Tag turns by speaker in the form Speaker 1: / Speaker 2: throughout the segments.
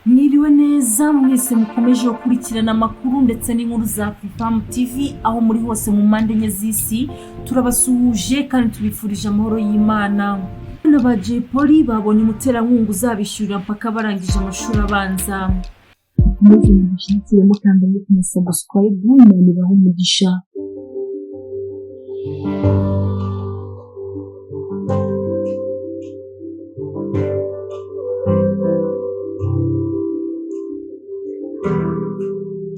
Speaker 1: Mwiriwe neza mwese mukomeje gukurikirana amakuru ndetse n'inkuru za Afrifam TV aho muri hose mu mpande enye z'isi. Turabasuhuje kandi tubifurije amahoro y'Imana. Abana ba Jay Polly babonye umuterankunga uzabishyurira mpaka barangije amashuri abanza. Mukomeze mudushyigikire mukanda like na subscribe. Imana ibahe umugisha.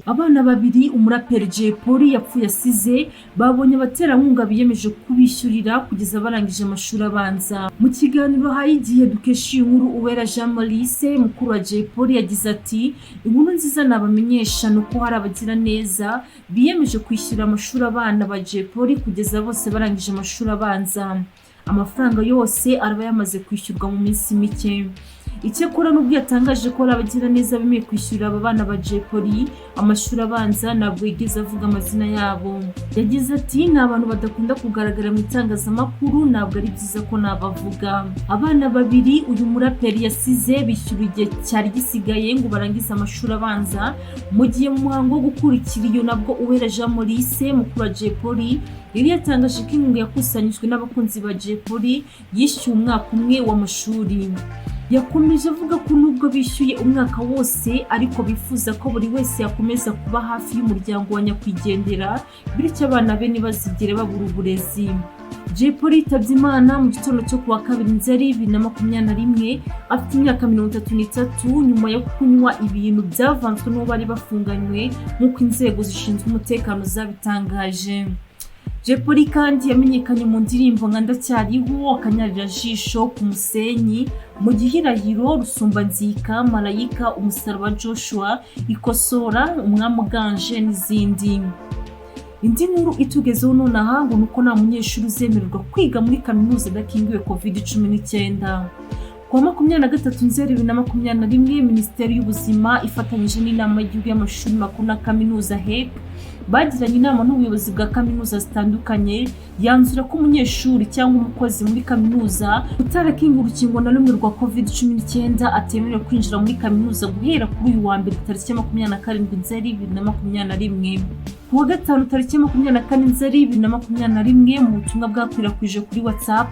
Speaker 1: Abana babiri umuraperi Jay Polly yapfuye asize babonye abaterankunga biyemeje kubishyurira kugeza barangije amashuri abanza. Mu kiganiro haye igihe dukesha iyi nkuru, Uwera Jean Maurice, mukuru wa Jay Polly, yagize ati: "Inkuru nziza nabamenyesha ni uko hari abagira neza biyemeje kwishyura amashuri abana ba Jay Polly kugeza bose barangije amashuri abanza. Amafaranga yose araba yamaze kwishyurwa mu minsi mike." Icyakora, nubwo yatangaje ko hari abagira neza bemeye kwishyurira aba bana ba Jay Polly amashuri abanza, ntabwo yigeze avuga amazina yabo. Yagize ati: "Ni abantu badakunda kugaragara mu itangazamakuru, ntabwo ari byiza ko nabavuga." Abana babiri uyu muraperi yasize bishyura igihe cyari gisigaye ngo barangize amashuri abanza, mu gihe mu muhango wo gukurikira iyo nabwo Uwera Jean Maurice, mukuru wa Jay Polly, yari yatangaje ko inkunga yakusanyijwe n'abakunzi ba Jay Polly yishyuye umwaka umwe w'amashuri. Yakomeje avuga ko nubwo bishyuye umwaka wose, ariko bifuza ko buri wese yakomeza kuba hafi y'umuryango wa nyakwigendera, bityo abana be ntibazigere babura uburezi. Jay Polly yitabye Imana mu gitondo cyo kuwa kabiri Nzeri 2021, afite imyaka 33, nyuma yo kunywa ibintu byavanzwe n'uwo bari bafunganywe, nk'uko inzego zishinzwe umutekano zabitangaje. Jay Polly kandi yamenyekanye mu ndirimbo nka Ndacyariho, Akanyarira-jisho, Ku musenyi, Mu gihirahiro, Rusumbanzika, Malayika, Umusaraba Joshua, Ikosora, Umwami uganje n'izindi. Indi nkuru itugezeho nonaha ngo ni uko nta munyeshuri uzemererwa kwiga muri kaminuza adakingiwe COVID-19. Kuwa 23 Nzeri 2021, Minisiteri y'Ubuzima ifatanyije n'Inama y'Igihugu y'Amashuri Makuru na Kaminuza, HEC, bagiranye inama n'ubuyobozi bwa kaminuza zitandukanye, yanzura ko umunyeshuri cyangwa umukozi muri kaminuza utarakinga urukingo na rumwe rwa COVID-19 atemerewe kwinjira muri kaminuza guhera kuri uyu wa mbere tariki ya 27 Nzeri 2021. Ku wa gatanu tariki ya 24 Nzeri 2021, mu butumwa bwakwirakwije kuri WhatsApp,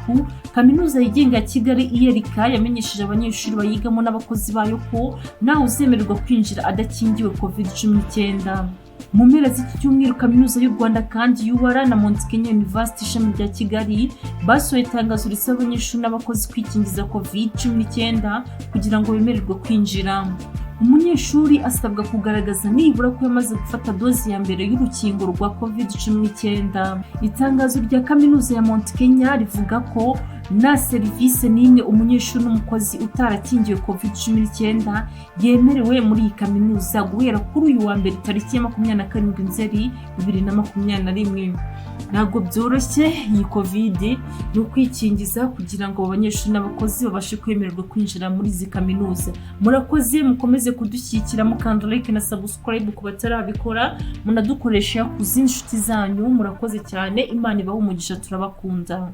Speaker 1: Kaminuza yigenga ya Kigali, ULK, yamenyesheje abanyeshuri bayigamo n'abakozi bayo ko ntawe uzemererwa kwinjira adakingiwe COVID-19. Mu mpera z'iki cyumweru, Kaminuza y'u Rwanda kandi, UR, na Mount Kenya University ishami rya Kigali basohoye itangazo risaba abanyeshuri n'abakozi kwikingiza COVID-19 kugira ngo bemererwe kwinjira. Umunyeshuri asabwa kugaragaza nibura ko yamaze gufata dozi ya mbere y'urukingo rwa COVID-19. Itangazo rya Kaminuza ya Mount Kenya rivuga ko nta serivisi n'imwe umunyeshuri n'umukozi utarakingiwe COVID-19 yemerewe muri iyi kaminuza guhera kuri uyu wa mbere tariki ya 27 Nzeri 2021. Ntabwo byoroshye iyi COVID, ni ukwikingiza kugira ngo abanyeshuri n'abakozi babashe kwemererwa kwinjira muri izi kaminuza. Murakoze, mukomeze kudushyigikira mukanda like na subscribe ku batarabikora, munadukoresha ku zindi nshuti zanyu. Murakoze cyane, Imana ibahe umugisha, turabakunda.